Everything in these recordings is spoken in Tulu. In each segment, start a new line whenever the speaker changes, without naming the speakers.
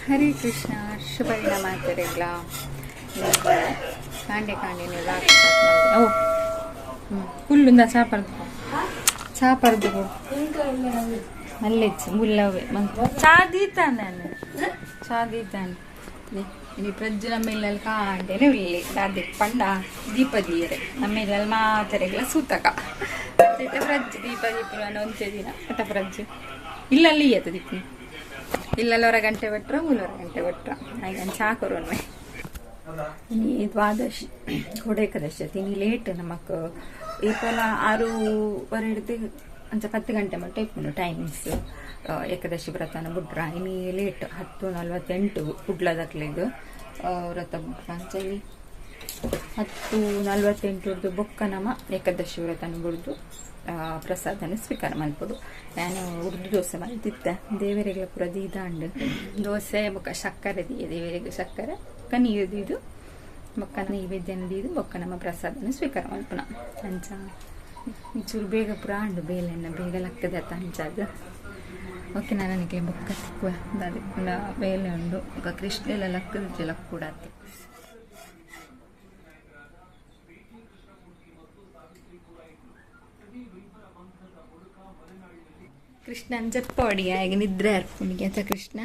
ಹರೇ ಕೃಷ್ಣ. ಶುಭ ಮಾತರೆಗ್ಲ ಕಾಂಡೆ ಕಾಂಡೆ ಓ ಹುಲ್ಲುಂದ ಚಾ ಪರ್ದು ಚಾ ಪರ್ದು ಮಲ್ಲೆಚ್ಚು ಮುಲ್ಲವೆ ಚಾ ದೀತಾನೆ ಚಾ ದೀತಾನೆ. ಇನಿ ಪ್ರಜ್ಜು ನಮ್ಮ ಇಲ್ಲಲ್ಲಿ ಕಾಂಡೆನೆ ಉಲ್ಲೆ ದಾದೆ ಪಂಡ ದೀಪ ದೀಯರೆ ನಮ್ಮ ಇಲ್ಲಲ್ಲಿ ಮಾತರೆಗ್ಲ ಸೂತಕ ಪ್ರಜ್ಜು ದೀಪ ದೀಪನ ಒಂತೆ ದಿನ ಅತ್ತ ಪ್ರಜ್ಜು ಇಲ್ಲಲ್ಲಿ ಈಯತ ದೀಪನ ಇಲ್ಲಲ್ಲಿ ಹೊರ ಗಂಟೆ ಬಿಟ್ರ ಮೂಲೊರ ಗಂಟೆ ಬಿಟ್ರ ಆಗ ಚಾ ಕೊರೋನ್ವೆ. ಇನಿ ದ್ವಾದಶಿ ಏಕಾದಶಿ ಇನಿ ಲೇಟ್ ನಮಕ್ ಏಪಲ 6:15 ಹಿಡ್ದು ಅಂಚ 10 ಗಂಟೆ ಮಟ್ಟ ಇಪ್ಪುಂಡು ಟೈಮಿಂಗ್ಸ್. ಏಕಾದಶಿ ವ್ರತನ ಬುಡ್ರ ಇನಿ ಲೇಟ್ 10:48 ಕುಡ್ಲದಕ್ಲೆಗ್ ವ್ರತ ಬುಡ್ರ ಅಂಚ ಇನಿ 10:48 ಬೊಕ್ಕ ನಮ ಏಕಾದಶಿ ವ್ರತನ ಬುಡ್ದು ಪ್ರಸಾದನ ಸ್ವೀಕಾರ ಮಲ್ಪೊಡು. ನಾನು ಉರ್ದು ದೋಸೆ ಮಲ್ತಿತ್ತೆ ದೇವರಿಗೆಲ್ಲ ಪೂರ ದೀದಾಂಡ್ ದೋಸೆ ಬೊಕ್ಕ ಸಕ್ಕರೆ ದೀಯ ದೇವರಿಗೆ ಸಕ್ಕರೆ ಬೊಕ್ಕ ನೀರು ದೀದು ಬೊಕ್ಕ ನೈವೇದ್ಯನ ದೀದು ಬೊಕ್ಕ ನಮ್ಮ ಪ್ರಸಾದನ ಸ್ವೀಕಾರ ಮಲ್ಪುನ. ಅಂಚ ಚೂರು ಬೇಗ ಪೂರ ಆಂಡು ಬೇಲೆನ್ನ ಬೇಗ ಲಕ್ಕದ ಅಂಚಾದ. ಓಕೆ ನಾನು ನನಗೆ ಬೊಕ್ಕ ತಿಕ್ಕುವ ದಾದೆ ಬೇಲೆ ಉಂಡು ಬೊಕ್ಕ ಕೃಷ್ಣೆಲ್ಲ ಲಕ್ಕದ ಲಕ್ಕೂಡಾತಿ. ಕೃಷ್ಣನ್ ಜಪ್ಪಾಡಿ ಆಗ ನಿದ್ರೆ ಅರ್ಪುನಿಗೆ ಅಥ ಕೃಷ್ಣ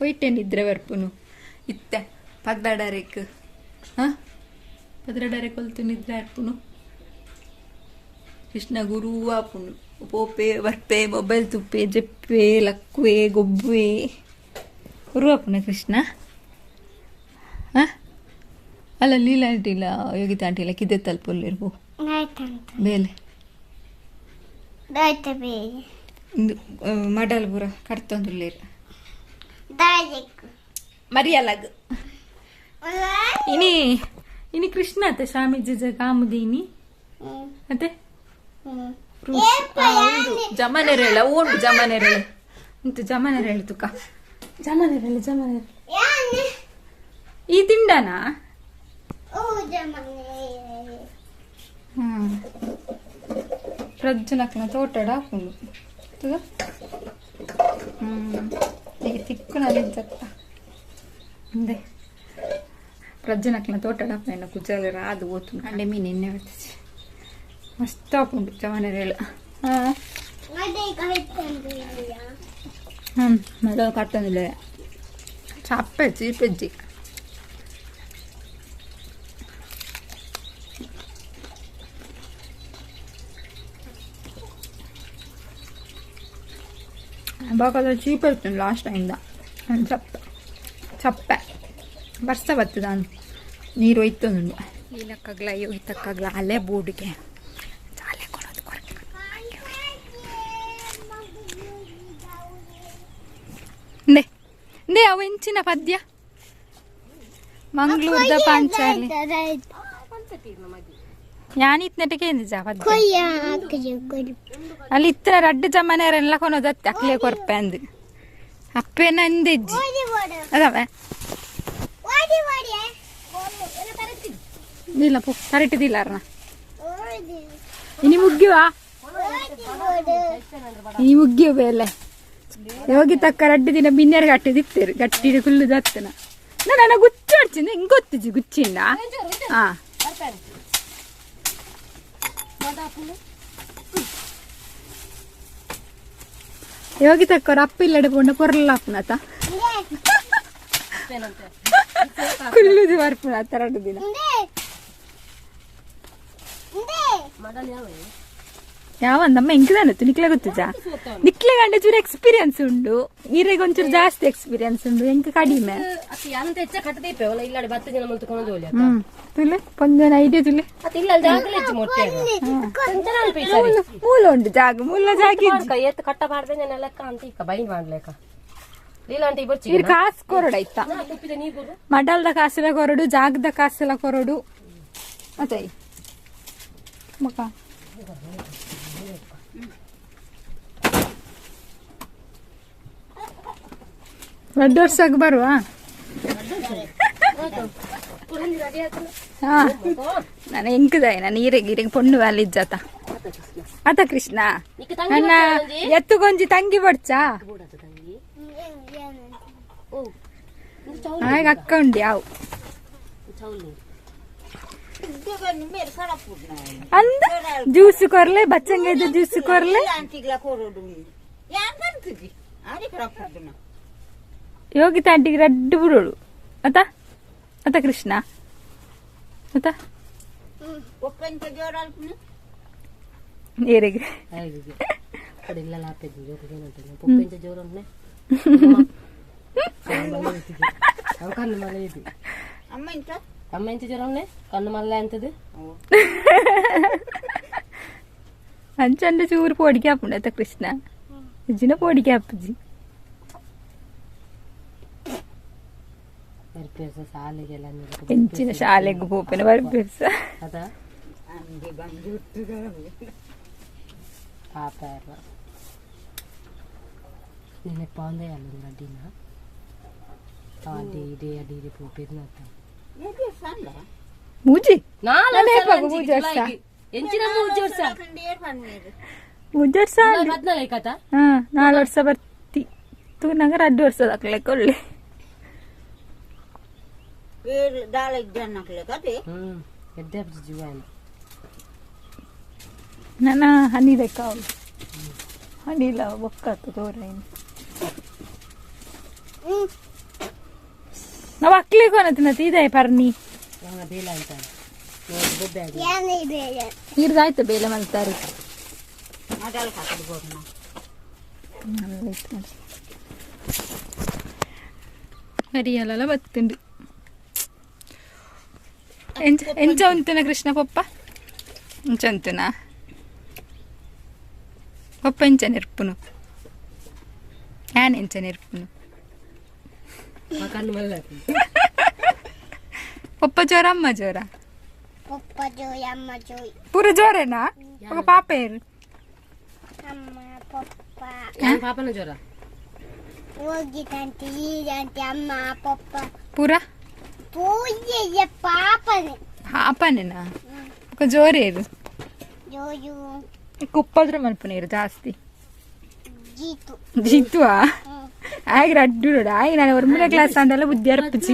ಒಯ್ಟೆ ನಿದ್ರೆ ಬರ್ಪುನು ಇತ್ತೆ ಪದ್ರಡರೆಕ್ ಹಾಂ ಪದ್ರಡರೆ ಕೊಲ್ತು ನಿದ್ರೆ ಅರ್ಪುನು. ಕೃಷ್ಣ ಗುರು ಆಪುನು ಪೋಪೆ ಬರ್ಪೆ ಮೊಬೈಲ್ ತುಪ್ಪೆ ಜಪ್ಪೆ ಲಕ್ಕುವೆ ಗೊಬ್ಬುವೆ ಗುರು ಆಪುನ ಕೃಷ್ಣ. ಹಾಂ ಅಲ್ಲ ಲೀಲಾ ಆಂಟಿಲ್ಲ ಯೋಗಿತಾ ಆಂಟಿಲ್ಲ ಕಿದೆ ತಲುಪಲ್ಲಿರ್ಬೋ ಬೇಲೆ ಇಂದು ಮಡಲ್ ಪೂರ ಕಡ್ತೊಂದುಲ್ಲೇರು ಮರಿಯಲಗ್ ಇನಿ ಇನಿ ಕೃಷ್ಣ ಅತ್ತೆ ಸ್ವಾಮೀಜಿ ಕಾಮುದೀನಿ ಅತ್ತೆ ಜಮನೆರೆಳ ಓಂಡು ಜಮನೆರೆಳ ಉಂಟು ಜಮನೆರೆಳು ತುಕ ಜಮನೆರೆಳು ಜಮನೆರೆಳು ಈ ತಿಂಡನಾ. ಹ್ಮ್ ಪ್ರಜ್ಜುನಕ್ನ ತೋಟಡ ಹಾಕೊಂಡು ಈಗ ತಿಕ್ಕುನಲ್ಲಿ ಜತ್ತ ಅಂದೆ ಪ್ರಜ್ಜುನಕ್ನ ತೋಟಡ ಹಾಕೊಂಡು ಕುಜಲ್ ರಾದು ಓತು ಅಂಡೆ ಮೀನು ಎಣ್ಣೆ ಬರ್ತದೆ ಮಸ್ತ್ ಹಾಕೊಂಡು ಜವನೆರೆಳು. ಹಾಂ ಹ್ಞೂ ಮಡ ಕಟ್ಟೊಂದಿಲ್ಲ ಚಪ್ಪೆ ಚೀಪೆಜ್ಜಿ ಬಾಕದ ಚೀಪ್ ಇರ್ತದೆ ಲಾಸ್ಟ್ ಟೈಮ್ದ ಚಪ್ಪೆ ಚಪ್ಪೆ ಬರ್ಸ ಬರ್ತದ ನೀರು ಒಯ್ತೊಂದುಂಡು. ಲೀಲಕ್ಕಾಗ್ಲ ಯೋಗಿತಕ್ಕಾಗ್ಲ ಅಲ್ಲೇ ಬೋರ್ಡ್ಗೆ ಅಲ್ಲೇ ಕೊಡೋದು ಕೊರಕೆ. ನೇ ಅವು ಎಂಚಿನ ಪದ್ಯ ಮಂಗಳೂರದ ಪಾಂಚಾಲಿ ಯಾನಿತ್ನೆಟಕ್ಕೆ ನಿಜ ಪದ್ಯ ಅಲ್ಲಿ ಇತ್ತಿನ ರಡ್ಡು ಜಮನೆರೆಲ್ಲ ಕೊನೋದತ್ತೆ ಅಕ್ಲೆ ಕೊರ್ಪೆ ಅಂದು ಅಪ್ಪೇನ ಅಂದೆಜ್ಜಿ ಅದವೇ ಇಲ್ಲ ಪೋ ಕರೆಕ್ಟ್ ಇಲ್ಲ ಅರ್ಣ ಇನಿ ಮುಗ್ಯುವ ಇನಿ ಮುಗ್ಯುವ ಬೇಲೆ ಯೋಗಿ ತಕ್ಕ ರಡ್ಡು ದಿನ ಬಿನ್ನೆರ್ ಗಟ್ಟಿ ದಿತ್ತೇರು ಗಟ್ಟಿ ಕುಲ್ಲು ದತ್ತನ ನನ್ನ ಗುಚ್ಚು ಅಡ್ಚಿಂದ ಹಿಂಗ್ ಗೊತ್ತಿಜ್ಜಿ ಗುಚ್ಚಿಂದ. ಹಾ ಯೋಗಿ ತಕ್ಕೋರ ಅಪ್ಪ ಇಲ್ಲಡೆ ಪೋಂಡ ಪೊರ್ಲ ಅಪ್ಪನತ ಕುಲ್ಲುದು ಬರ್ಪುನ ರಡ್ಡು ದಿನ ಯಾವಂದಮ್ಮ ಎಂಕದಾನ ನಿಕ್ಲೆ ಗೊತ್ತಿಜಾ ನಿಕ್ಲೆ ಗಂಡ ಚೂರು ಎಕ್ಸ್ಪೀರಿಯನ್ಸ್ ಉಂಡು ನೀರಿಗೆ ಒಂಚೂರು ಜಾಸ್ತಿ ಎಕ್ಸ್ಪೀರಿಯನ್ಸ್ ಉಂಡು ಎಂಕ ಕಡಿಮೆ. ತುಲೆ ಪೊಂಜನ ಐಡಿಯಾ ತುಲೆ ಮೂಲ ಉಂಡು ಜಾಗ ಮೂಲ ಜಾಗ ಕಾಸು ಕೊರಡು ಆಯ್ತಾ ಮಡಲ್ದ ಕಾಸೆಲ್ಲ ಕೊರಡು ಜಾಗದ ಕಾಸೆಲ್ಲ ಕೊರಡು ಮತ್ತೆ ಮಕ್ಕ ರಡ್ಡು ವರ್ಷಕ್ಕೆ ಬರುವ. ಹಾ ನಾನು ಎಂಕುದಾಯ ನಾನು ಈರೆಗ್ ಈರೆಗ್ ಪೊಣ್ಣು ವ್ಯಾಲಿಜ್ಜಾತ ಆತ ಕೃಷ್ಣ ನನ್ನ ಎತ್ತುಗೊಂಜಿ ತಂಗಿ ಬಡ್ಚಾ. ಆಗ ಅಕ್ಕ ಉಂಡಿ ಅವು ಅಂದ ಜ್ಯೂಸ್ ಕೊರ್ಲೆ ಬಚ್ಚಂಗೈದ ಜ್ಯೂಸ್ ಕೊರ್ಲೆ ಯೋಗಿತ ಆಂಟಿಗೆ ರಡ್ಡು ಬಿಡೋಳು ಅತ ಅತ ಕೃಷ್ಣ ಅತ ಏರಿಗೆ
అమ్మ ఎంత జ్వరం కన్ను మళ్ళీ ఎంతది
ಅಂಚಂಡ ಚೂರು ಪೋಡಿಗೆ ಹಾಪುಂಡು ಅತ ಕೃಷ್ಣ ಇಜ್ಜಿನ ಪೋಡಿಗೆ ಹಾಪುಜಿ ಎಂಚಿನ ಶಾಲೆಗೆ ಪೋಪಿನ ಬರ್ಪೇರ್ಸ
ಪಾಪ ನಿನ್ನೆ ಪಾಂದೆ ಅಲ್ಲ ಅಡ್ಡಿನ ಅಡ್ಡಿ ಅಡ್ಡಿ ಪೋಪಿರ್ನ
ಮೂಜಿ
ಮೂಜಿ ವರ್ಷ ಎಂಚಿನ ಮೂಜಿ ವರ್ಷ
ಮೂಜಿ ವರ್ಷ
ಹದಿನಾಲ್ಕು
ಹಾ ನಾಲ್ ವರ್ಷ ಬರ್ತಿ ತೂನಗ ರಡ್ಡು ವರ್ಷ ದಾಖಲೆ ಒಳ್ಳೆ ನನ್ನ ಹನಿ ಬೇಕಾವು ಹನಿಲ ಬೊಕ್ಕತ್ತು ತೋರೇನು ನಾವು ಅಕ್ಲಿ ಕೊನತಿನ ತೀದೆ ಪರ್ನಿ ನೀರ್ದಾಯ್ತು ಬೇಲೆ ಮಲ್ತಾರೆ ಮರಿಯಲ್ಲ ಬತ್ತುಂಡು ಎಂಚ ಎಂಚ ಉಂತುನ ಕೃಷ್ಣ ಪಪ್ಪ ಎಂಚ ಉಂತುನ ಪಪ್ಪ ಎಂಚ ನೆರ್ಪುನು ಯಾನ್ ಎಂಚ ನೆರ್ಪುನು ಪಪ್ಪ ಜೋರ ಅಮ್ಮ ಜೋರ
ಪಪ್ಪ ಜೋಯ್ ಅಮ್ಮ ಜೋಯ್
ಪೂರ ಜೋರೇನಾ ఒక ಪಾಪ ಏರು
ಅಮ್ಮ ಪಪ್ಪ
ಪಾಪನ ಜ್ವರ
ಹೋಗಿದಂತೆ ಈರಂತೆ ಅಮ್ಮ ಪಪ್ಪ
ಪೂರ
ಪೂಜೆಯ ಪಾಪನೆ
ಪಾಪನೇನಾ ఒక ಜೋರೇರು
ಜೋಯು
ಕುಪ್ಪದ್ರ ಮಲ್ಪುನೇರು ಜಾಸ್ತಿ
ಜೀತು
ಜೀತುವಾ ಆಗ ರಡ್ಡು ನೋಡು ಆಗ ನಾನು ಒರ್ಮನೆ ಕ್ಲಾಸ್ ಅಂದಲ್ಲ ಬುದ್ಧಿ ಅರ್ಪಿಸಿ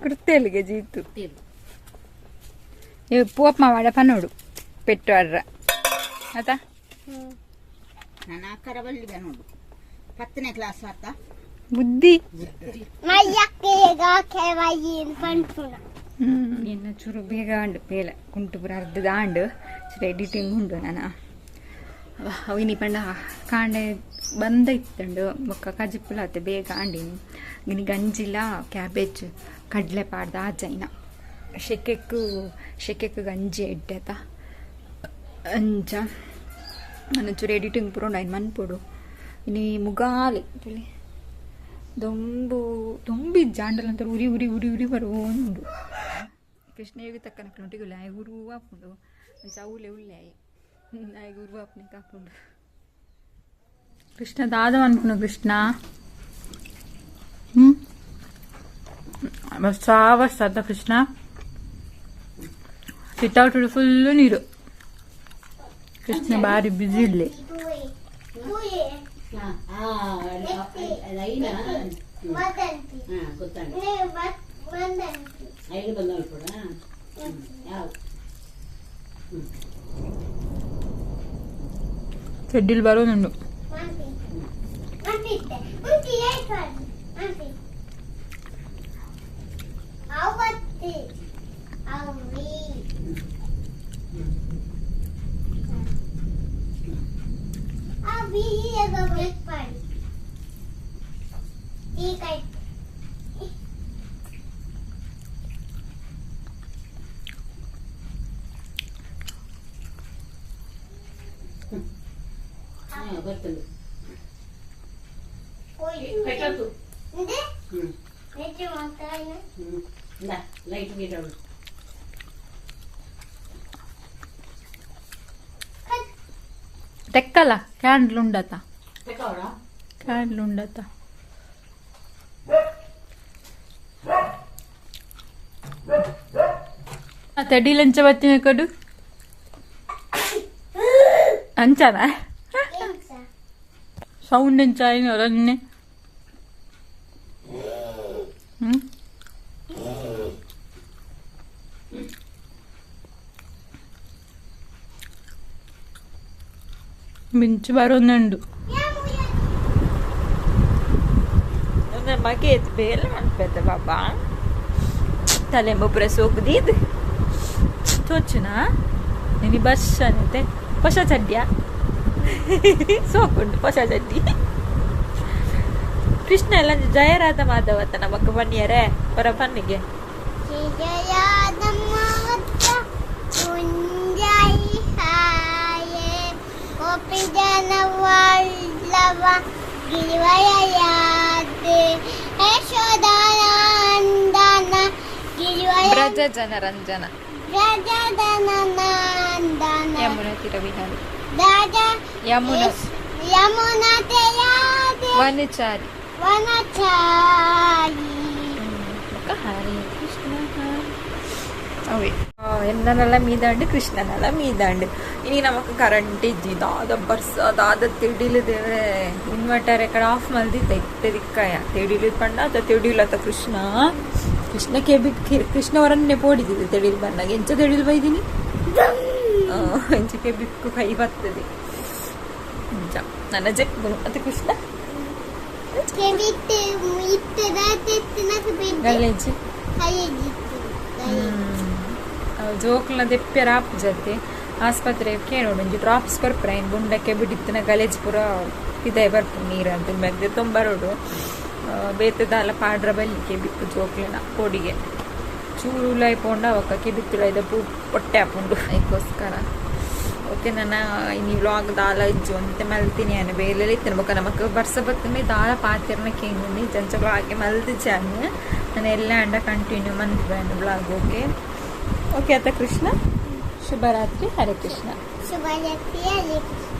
ಕುರ್ತೆಲಿಗೆ ಜೀತು ಪೋಪ್ ಮಾಡ ಪನ್ನೋಡು ಪೆಟ್ಟು ಆಡ್ರ ಆತ
ನಾನು ಕರಬಲ್ಲಿ ನೋಡು 10ನೇ ಕ್ಲಾಸ್ ಆತ
ಬುದ್ಧಿ ನಿನ್ನ ಚೂರು ಬೇಗ ಅಂಡು ಬೇಲೆ ಕುಂಟು ಪೂರ ಅರ್ಧದ ಆಂಡು ಚೂರು ಎಡಿಟಿಂಗ್ ಉಂಡು ನಾನು ಅವು ಇನಿ ಪಂಡ ಕಾಂಡೆ ಬಂದ ಇತ್ತಂಡು ಬೊಕ್ಕ ಕಜಿಪುಲ ಆತೆ ಬೇಗ ಆಂಡಿನಿ ಇನಿ ಗಂಜಿಲ ಕ್ಯಾಬೇಜ್ ಕಡಲೆ ಪಾಡ್ದ ಆಜೈನ ಶೆಕೆಕ್ಕು ಶೆಕೆಕ್ಕು ಗಂಜಿ ಎಡ್ಡೆತ ಅಂಚ ನಾನು ಚೂರು ಎಡಿಟಿಂಗ್ ಪೂರ ಉಂಡು ಐನ್ ಮನ್ಪೊಡು ಇನಿ ಮುಗಾಲಿ ತುಳಿ ದೊಂಬು ದೊಂಬು ಇಜ್ಜಾಂಡಲ ಅಂತ ಉರಿ ಉರಿ ಉರಿ ಉರಿ ಬರುವುಂಡು ಕೃಷ್ಣ ಯೋಗಿ ತಕ್ಕನ ನೊಟ್ಟಿಗುಲ್ಲ ಆಯ್ ಉರು ಆಪುಂಡು ಅಂಚ ಅವುಲೆ ಉಲ್ಲೆ ಆಯ್ ಆಯ್ ಉರು ಆಪುನೆ ಕಾಪುಂಡು ಕೃಷ್ಣ ದಾದ ಅನ್ಪುನು ಕೃಷ್ಣ ಬಸ್ ಅದ ಕೃಷ್ಣ ಸಿಟ್ಔಟ್ ಫುಲ್ಲು ನೀರು ಕೃಷ್ಣ ಬಾರಿ ಬಿಸಿ ಇಡ್ಲಿ ಚೆಡ್ಡಿಲ್ ಬರೋದುಂಡು ತೆಕ್ಕಲ್ಲ ಕ್ಯಾಂಡ್ಲ್ ಉಂಡತ ಕ್ಯಾಂಡ್ಲ್ ಉಂಡತ ತಡಿಲಂಚ ಬತ್ತಿನ ಕೊಡು ಅಂಚನ ಸೌಂಡ್ ಎಂಚ ರನ್ನೆ ಮಿಂಚು ಬರೋನುಂಡು ಮಗೆ ಬೇಲೆ ಮನ್ಪೆತ ಬಾಬಾ ತಲೆ ಪೂರ ಸೋಕುದೀದ್ ತೋಚುನಾ ನಿನಿ ಬಸ್ ಅನ್ನತೆ ಹೊಸ ಚಡ್ಡಿಯ ಸೋಕುಂಡು ಹೊಸ ಚಡ್ಡಿ ಕೃಷ್ಣ ಎಲ್ಲ ಜಯರಾಧ ಮಾಧವತ್ತ ನಮಕ್ ಬನ್ನಿಯರೇ ಹೊರ ಬನ್ನಿಗೆ ಬ್ರಜ ಜನರಂಜನ ಯಮುನಾ ತೀರ ವಿಹಾರಿ ಯಮುನಾ ವನಚಾರಿ
ವನಚಾರಿ
ಹರೇ ಕೃಷ್ಣ ಅವೇ ಎನ್ನನೆಲ್ಲ ಮೀದಾಂಡು ಕೃಷ್ಣನೆಲ್ಲ ಮೀದಾಂಡು ಇನಿ ನಮಕ್ ಕರೆಂಟ್ ಇಜ್ಜಿ ದಾದ ಬರ್ಸ ದಾದ ತಿಡಿಲು ದೇವ್ರೆ ಇನ್ವರ್ಟರ್ ಎಕಡೆ ಆಫ್ ಮಲ್ದಿತ್ತ ಇತ್ತೆ ದಿಕ್ಕಾಯ ತಿಡಿಲು ಪಂಡ ಅತ ತಿಡಿಲತ್ತ ಕೃಷ್ಣ ಕೃಷ್ಣ ಕೆಬಿ ಕೃಷ್ಣ ಅವರನ್ನೇ ಪೋಡಿದಿದೆ ತಿಡಿಲು ಬಂದಾಗ ಎಂಚ ತಿಡಿಲು ಬೈದಿನಿ ಎಂಚ ಕೆಬಿಕ್ಕು ಕೈ ಬರ್ತದೆ ನಿಜ ನನ್ನ ಜೆಪ್ಪುನು ಅತ ಕೃಷ್ಣ ಗಲೇಜಿ ಜೋಕ್ಲನ ದೆಪ್ಪೆರ ಆಪುಜತೆ ಆಸ್ಪತ್ರೆ ಕೇಳೋಡು ಒಂಜಿ ಡ್ರಾಪ್ಸ್ ಕೊರ್ಪುರ ಇನ್ ಗುಂಡಕ್ಕೆ ಬಿಡಿತ್ತಿನ ಗಲೇಜ್ ಪೂರ ಪಿದಾಯಿ ಬರ್ಪು ನೀರು ಅಂತ ಮೆಗ್ದೆ ತೊಂಬರೋಡು ಬೇತೆ ದಾಲ ಪಾಡ್ರ ಬಲ್ಲಿಕೆ ಬಿಕ್ಕು ಜೋಕ್ಲಿನ ಕೋಡಿಗೆ ಚೂರು ಉಲಾಯಿ ಪೋಂಡ ಅವಕ್ಕ ಕೆಬಿತ್ತುಲೈದ ಪೂ ಹೊಟ್ಟೆ ಆಪುಂಡು ಅದಕ್ಕೋಸ್ಕರ ಓಕೆ ನನ್ನ ಇನಿ ವ್ಲಾಗ್ ದಾಲ ಇಜ್ಜು ಅಂತೆ ಮಲ್ತೀನಿ ನಾನು ಬೇಲೆ ಇತ್ತನ ಬೊಕ್ಕ ನಮಕ್ ಬರ್ಸ ಬತ್ತಮೆ ದಾಲ ಪಾತಿರ್ನ ಕೇಂಗುಂಡಿ ಜಂಚ ಬ್ಲಾಗ್ ಮಲ್ದಿಜಾನ್ ನಾನು ಎಲ್ಲ ಅಂಡ ಕಂಟಿನ್ಯೂ ಮನ್ಪುವೆ blog. Okay okay ಅತ್ತ ಕೃಷ್ಣ ಶುಭರಾತ್ರಿ. ಹರೇ ಕೃಷ್ಣ.
ಶುಭರಾತ್ರಿ. Hare Krishna.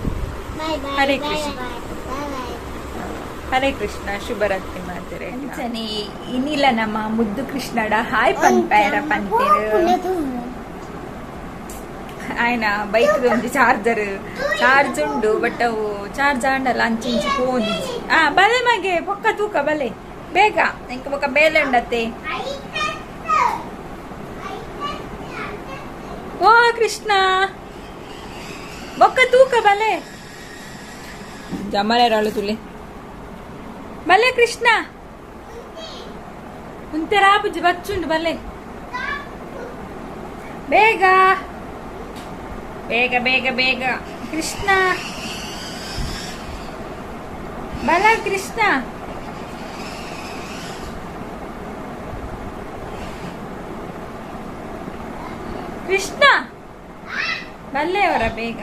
Bye bye.
Hare Krishna.
Bye.
Hare Krishna. ಶುಭರಾತ್ರಿ ಮಾಡ್ತಾರೆ ಇನ್ನಿಲ್ಲ ನಮ್ಮ ಮುದ್ದು ಕೃಷ್ಣಡ ಹಾಯ್ ಪನ್ಪೇರ ಪಂತೇರು ಆಯ್ನ ಬೈಕ್ ಒಂಜಿ ಚಾರ್ಜರ್ ಚಾರ್ಜ್ ಉಂಡು ಬಟ್ ಅವು ಚಾರ್ಜ್ ಆಂಡಲ್ಲ ಅಂಚಿಂಚಿ ಫೋನ್ ಆ ಬಲೆ ಮಗೆ ಪೊಕ್ಕ ತೂಕ ಬಲೆ ಬೇಗ ಇಂಕ ಬೊಕ್ಕ ಬೇಲೆ ಉಂಡತ್ತೆ. ಓ ಕೃಷ್ಣ ಬೊಕ್ಕ ತೂಕ ಬಲೆ ಜಮಲೇರಾಳು ತುಲೆ ಬಲೆ ಕೃಷ್ಣ ಉಂತೆ ರಾಬುಜಿ ಬಚ್ಚುಂಡು ಬಲೆ ಬೇಗ ಬೇಗ ಬೇಗ ಬೇಗ ಕೃಷ್ಣ ಬಲ ಕೃಷ್ಣ ಕೃಷ್ಣ ಬಲ್ಲೆಯವರ ಬೇಗ.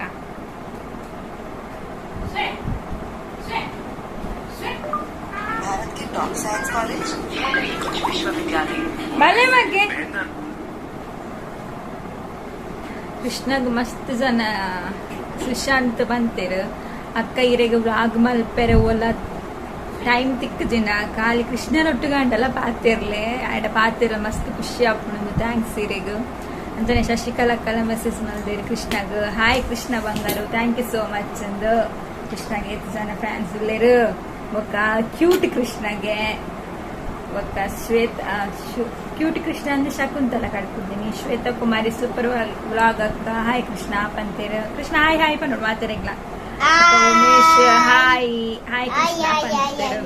ಬಲೆ ಮಗೆ ಕೃಷ್ಣಗ್ ಮಸ್ತ್ ಜನ ಸುಶಾಂತ್ ಬಂತೇರು ಅಕ್ಕ ಇರೆಗ್ ವ್ಲಾಗ್ ಮಲ್ಪೆರೆ ಓಲ ಟೈಮ್ ತಿಕ್ಕ ಜಿನ ಖಾಲಿ ಕೃಷ್ಣನೊಟ್ಟುಗಂಡಲ ಪಾತಿರ್ಲೆ ಆಡ ಪಾತಿರ ಮಸ್ತ್ ಖುಷಿ ಆಪುಂಡು. Thanks ಇರೆಗ್. ಅಂಚನೆ ಶಶಿಕಲಾ ಅಕ್ಕಲ ಮೆಸೇಜ್ ಮಲ್ದೇರು ಕೃಷ್ಣಗ್ ಹಾಯ್ ಕೃಷ್ಣ ಬಂಗಾರು thank you so much ಅಂದು. ಕೃಷ್ಣಗೆ ಏತ್ ಜನ ಫ್ಯಾನ್ಸ್ ಉಲ್ಲೇರು ಬೊಕ್ಕ ಕ್ಯೂಟ್ ಕೃಷ್ಣಗೆ ಬೊಕ್ಕ ಶ್ವೇತ ಕ್ಯೂಟ್ ಕೃಷ್ಣ ಅಂದ್ರೆ ಶಕುಂತಲ ಕಡ್ಪುದ್ದೀನಿ. ಶ್ವೇತಾ ಕುಮಾರಿ ಸೂಪರ್ ವ್ಲಾಗ್ ಅಕ್ಕ ಹಾಯ್ ಕೃಷ್ಣ ಪಂತೇರು ಕೃಷ್ಣ ಹಾಯ್ ಹಾಯ್ ಪನ್ನೋಡು ಮಾತೆರೆಗ್ಲ. ಉಮೇಶ್ ಹಾಯ್ ಹಾಯ್ ಕೃಷ್ಣ ಪಂತೇರು.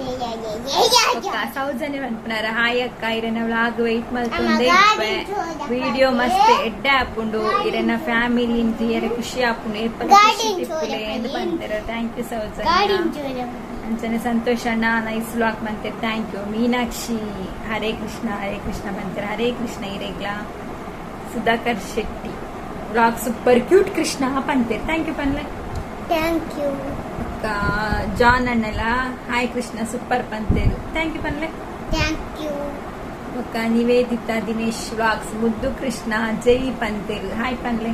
ಬೊಕ್ಕ ಸೌಜನ್ಯ ಪನ್ಪುನಾರ ಹಾಯ್ ಅಕ್ಕ ಇರೆನ ವ್ಲಾಗ್ ವೆಯ್ಟ್ ಮಲ್ತೊಂದೇ ಇಪ್ಪೆ ವಿಡಿಯೋ ಮಸ್ತ್ ಎಡ್ಡೆ ಆಪುಂಡು ಇರೆನ ಫ್ಯಾಮಿಲಿ ಇಂಜಿಯರೆ ಖುಷಿ ಆಪುಂಡು ಏಪಲ ಖುಷಿ ತಿಪ್ಪುಲೆ ಎಂದು ಪಂತೇರು. Thank you Soujanya. ಅಂಚನೆ ಸಂತೋಷ್ ಅಣ್ಣ ನೈಸ್ ವ್ಲಾಗ್ ಬಂತೇರು thank you. Meenakshi Hare Krishna Hare Krishna ಬಂತೇರು ಹರೇ ಕೃಷ್ಣ ಇರೇಗ್ಲ. Sudhakar Shetty vlog super cute Krishna ಪಂತೇರು thank you ಪನ್ಲೆ.
Thank you.
ಅಕ್ಕ ಜಾನ್ ಅಣ್ಣಲ ಹಾಯ್ ಕೃಷ್ಣ ಸೂಪರ್ ಪಂತೇರು thank you ಪನ್ಲೆ.
Thank you.
ಅಕ್ಕ ನಿವೇದಿತಾ ದಿನೇಶ್ ವ್ಲಾಗ್ಸ್ ಮುದ್ದು ಕೃಷ್ಣ ಜೈ ಪಂತೇರು ಹಾಯ್ ಪನ್ಲೆ.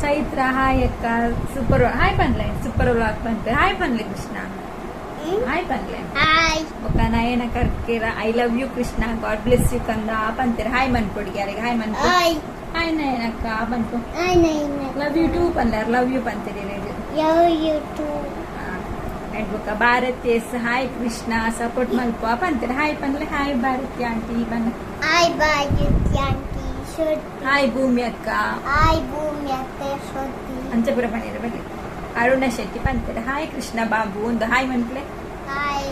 ಚೈತ್ರ ಹಾಯ್ ಅಕ್ಕ ಸೂಪರ್ ಹಾಯ್ ಪನ್ಲೆ ಸೂಪರ್ ವ್ಲಾಗ್ ಪಂತೆ ಹಾಯ್ ಪನ್ಲೆ ಕೃಷ್ಣ. ಹಾಯ್ ಪನ್ಲೆ.
ಹಾಯ್.
ಬೊಕ್ಕ Nayana Karkera I love you Krishna God bless you ಕಂದ ಪಂತೀರ. ಹಾಯ್ ಮನ್ಪೊಡಿ ಯಾರಿಗೆ ಹಾಯ್ ಮನ್ಪೊ.
ಹಾಯ್.
ಹಾಯ್ ನಯನಕ್ಕ ಪನ್ಪೊ.
Hi Nayana.
Love you two ಪನ್ಲಾರ್ ಲವ್ you ಪಂತೀರಿ.
Love you two.
And ಬೊಕ್ಕ ಭಾರತೀಯಸ್ ಹಾಯ್ ಕೃಷ್ಣ ಸಪೋರ್ಟ್ ಮಲ್ಪ ಪಂತೀರ. ಹಾಯ್ ಪನ್ಲೆ. ಹಾಯ್ ಭಾರತಿ ಆಂಟಿ ಬನ್ನ.
ಹಾಯ್ ಭಾರತಿ ಆಂಟಿ ಶೋತಿ.
ಹಾಯ್ ಭೂಮಿ ಅಕ್ಕ.
ಹಾಯ್ ಭೂಮಿ ಅಕ್ಕ ಶೋತಿ.
ಅಂಚಪುರ ಪನ್ನೀರ ಬನ್ನಿ. ಅರುಣ ಶೆಟ್ಟಿ ಪಂತೀರ ಹಾಯ್ ಕೃಷ್ಣ ಬಾಬು ಒಂದು ಹಾಯ್ ಮನ್ಪ್ಲೆ.
ಹಾಯ್.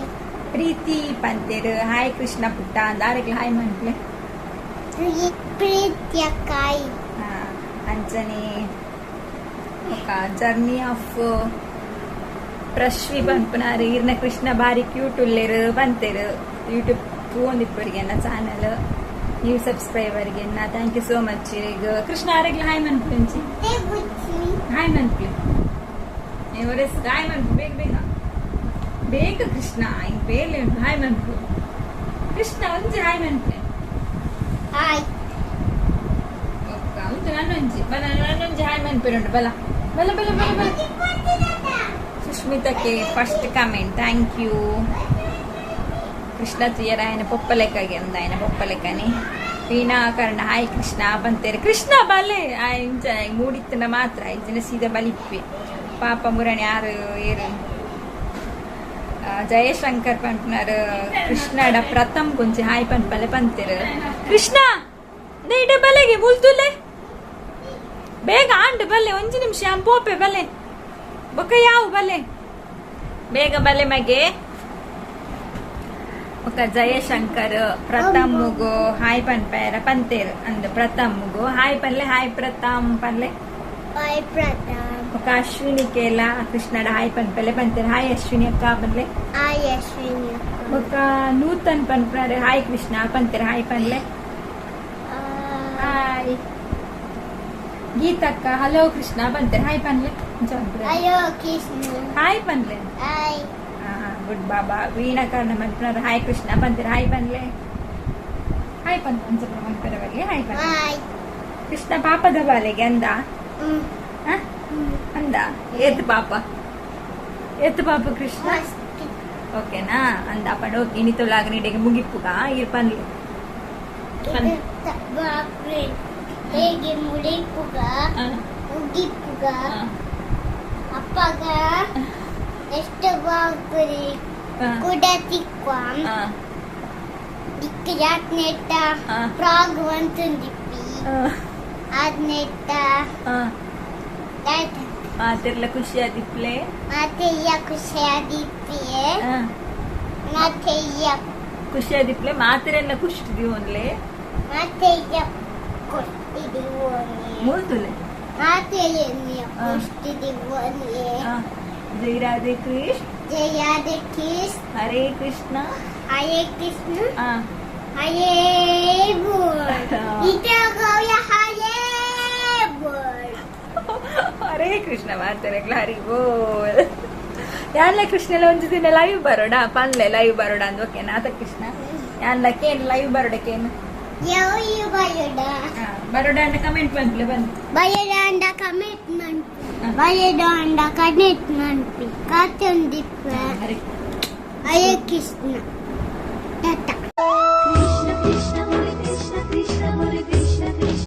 ಪ್ರೀತಿ ಪಂತೇರು ಹಾಯ್ ಕೃಷ್ಣ ಪುಟ್ಟ ಅಂದಾರಗ್ಲ ಹಾಯ್ ಮನ್ಪ್ಲೆ.
ಪ್ರೀತಿ ಅಕ್ಕ ಹಾಯ್.
ಅಂಚನೆ ಬೊಕ್ಕ ಜರ್ನಿ ಆಫ್ ಪ್ರಶ್ವಿ ಪನ್ಪುನಾರು ಇರ್ನ ಕೃಷ್ಣ ಬಾರಿ ಕ್ಯೂಟ್ ಉಲ್ಲೇರು ಪಂತೇರು. ಯೂಟ್ಯೂಬ್ ತೂವೊಂದಿಪ್ಪರಿಗೆ ಚಾನಲ್ ನ್ಯೂ ಸಬ್ಸ್ಕ್ರೈಬರ್ಗೆ thank you so much. ಈಗ ಕೃಷ್ಣ ಆರೆಗ್ಲ ಹಾಯ್ ಮನ್ಪುಂಚಿ. ಹಾಯ್ ಮನ್ಪ್ಲೆ. ಹಾಯ್ ಮನ್ಪು ಬೇಗ ಬೇಗ ಬೇಗ ಕೃಷ್ಣ ಹಿಂಗ್ ಬೇಲೆ ಉಂಟು. ಹಾಯ್ ಮನ್ಪು ಕೃಷ್ಣ ಒಂಜಿ ಹಾಯ್ ಮನ್ಪೆ.
ಹಾಯ್.
ಉಂಟು ನನ್ನೊಂಜಿ ಬಲ ನನ್ನೊಂಜಿ ಹಾಯ್ ಮನ್ಪೇರುಂಟು ಬಲ ಬಲ ಬಲ ಬಲ ಬಲ. ಸುಷ್ಮಿತಕ್ಕೆ first comment thank you. Krishna ತುಯರಾಯನ ಪೊಪ್ಪಲೆಕ್ಕಗೆ ಅಂದಾಯನ ಪೊಪ್ಪಲೆಕ್ಕನೆ. ವೀಣಾಕರ್ಣ ಹಾಯ್ ಕೃಷ್ಣ ಬಂತೇರೆ. ಕೃಷ್ಣ ಬಲೆ ಇಂಚ ಮೂಡಿತ್ತನ ಮಾತ್ರ ಇಂಚಿನ ಸೀದಾ ಬಲಿಪ್ಪೆ ಪಾಪ ಮುರಣಿ ಯಾರು ಏರು. ಜಯಶಂಕರ್ ಪಂಪನರ್ ಕೃಷ್ಣಡ ಪ್ರಥಮ್ ಕೊಂಚಿ ಹಾಯ್ ಪನ್ಪಲೆ ಪಂತೇರು. ಕೃಷ್ಣ ಇಡೆ ಬಲೆಗೆ ಮುಲ್ತುಲೆ ಬೇಗ ಆಂಡ್ ಬಲ್ಲೆ ಒಂಜಿ ನಿಮಿಷ ಪೋಪೆ ಬಲೆ ಬೊಕ್ಕ ಯಾವು ಬಲೆ ಬೇಗ ಬಲೆ ಮಗೆ. ಬೊಕ್ಕ ಜಯಶಂಕರ್ ಪ್ರಥಮ್ಗು ಹಾಯ್ ಪನ್ಪೇರ ಪಂತೇರು ಅಂದ್ ಪ್ರಥಮ್ಗು ಹಾಯ್ ಪನ್ಲೆ. ಹಾಯ್ ಪ್ರಥಮ್ ಪನ್ಲೆ.
ಹಾಯ್ ಪ್ರಥಮ್.
ಬೊಕ್ಕ ಅಶ್ವಿನಿ ಕೇಲ ಕೃಷ್ಣಡ ಹಾಯ್ ಪನ್ಪಲೆ ಪಂತೇರು. ಹಾಯ್ ಅಶ್ವಿನಿ ಅಕ್ಕ ಪನ್ಲೆ.
ಹಾಯ್ ಅಶ್ವಿನಿ ಅಕ್ಕ.
ಬೊಕ್ಕ ನೂತನ್ ಪನ್ಪನಾರು ಹಾಯ್ ಕೃಷ್ಣ ಪಂತೇರು. ಹಾಯ್ ಪನ್ಲೆ. ಹಾಯ್ ಗೀತಕ್ಕ ಹಲೋ ಕೃಷ್ಣ ಪಂತೇರು. ಹಾಯ್ ಪನ್ಲೆ.
ಹಲೋ ಕೃಷ್ಣ.
ಹಾಯ್ ಪನ್ಲೆ.
ಹಾಯ್.
ಗುಡ್ ಬಾಬಾ. ವೀಣಾಕರ್ಣ ಮನ್ಪನಾರು ಹಾಯ್ ಕೃಷ್ಣ ಪಂತೇರು. ಹಾಯ್ ಪನ್ಲೆ. ಹಾಯ್ ಪಂತ ಅಂಚಪುರ ಮನ್ಪರ ಬಲ್ಲಿ ಹಾಯ್ ಪನ್ಲೆ.
ಹಾಯ್.
ಕೃಷ್ಣ ಪಾಪದ ಬಾಲೆಗೆ ಅಂದ ಅಂದ ಏತ್ ಪಾಪ ಏತ್ ಪಾಪ ಕೃಷ್ಣ ಓಕೆನಾ ಅಂದ ಪಂಡ ಓಕೆ ಇನಿ ತೊಲಾಗ ನೀಡಿಗೆ ಮುಗಿಪ್ಪುಗ ಇರ್ ಪನ್ಲೆ.
ಹೇಗೆ ಮುಡಿಪುಗ ಮುಗಿಪ್ಪುಗ ಅಪ್ಪಗ ಎಷ್ಟು ಬಾಗುರಿ ಕುಡ ತಿಕ್ವ ದಿಕ್ಕ ಜಾತ್ನೆಟ್ಟ ಫ್ರಾಗ್ వంతుందిప్పి ಆದ್ನೆಟ್ಟ
ಮಾತೆಲ್ಲ ಖುಷಿ ಆದಿಪ್ಲೆ.
ಮಾತೆಯ ಖುಷಿ ಆದಿಪ್ಪಿಯೇ. ಮಾತೆಯ
ಖುಷಿ ಆದಿಪ್ಲೆ ಮಾತೆರೆಲ್ಲ ಖುಷಿ ದಿವನ್ಲೆ.
ಮಾತೆಯ ಖುಷಿ ದಿವನ್ಲೆ
ಮುಲ್ತುಲೆ
ಮಾತೆಯ ಖುಷಿ ದಿವನ್ಲೆ.
ಜೈ ರಾಧೆ ಕೃಷ್ಣ.
ಜೈ ರಾಧೆ ಕೃಷ್ಣ.
ಹರೇ ಕೃಷ್ಣ.
ಹರೇ ಕೃಷ್ಣ. ಹರೇ ಬೋಲ್. ಇಟಗೋಯ ಹರೇ ಬೋಲ್.
ಹರೇ ಕೃಷ್ಣ ಮಾಡ್ತಾರೆ ಹರಿ ಬೋಲ್. ಯಾನ್ಲ ಕೃಷ್ಣೆಲ್ಲ ಒಂಜಿ ದಿನ ಲೈವ್ ಬರೋಡ ಪನ್ಲೆ ಲೈವ್ ಬರೋಡ ಅಂದ್ ಓಕೆನಾ ಆತ ಕೃಷ್ಣ ಯಾನ್ಲ ಕೇನ್ ಲೈವ್ ಬರೋಡಕ್ಕೇನು ಬರೋಡ ಅಂಡ ಕಮೆಂಟ್ ಮನ್ಪ್ಲೆ ಬನ್ನಿ.
ಬರೋಡ ಅಂಡ ಕಮೆಂಟ್ ಮನ್ಪಿ. ಬರೋಡ ಅಂಡ ಕಮೆಂಟ್ ಮನ್ಪಿ ಕಾತೊಂದಿಪ್ಪ. ಹರೇ ಕೃಷ್ಣ. ಟಾಟಾ.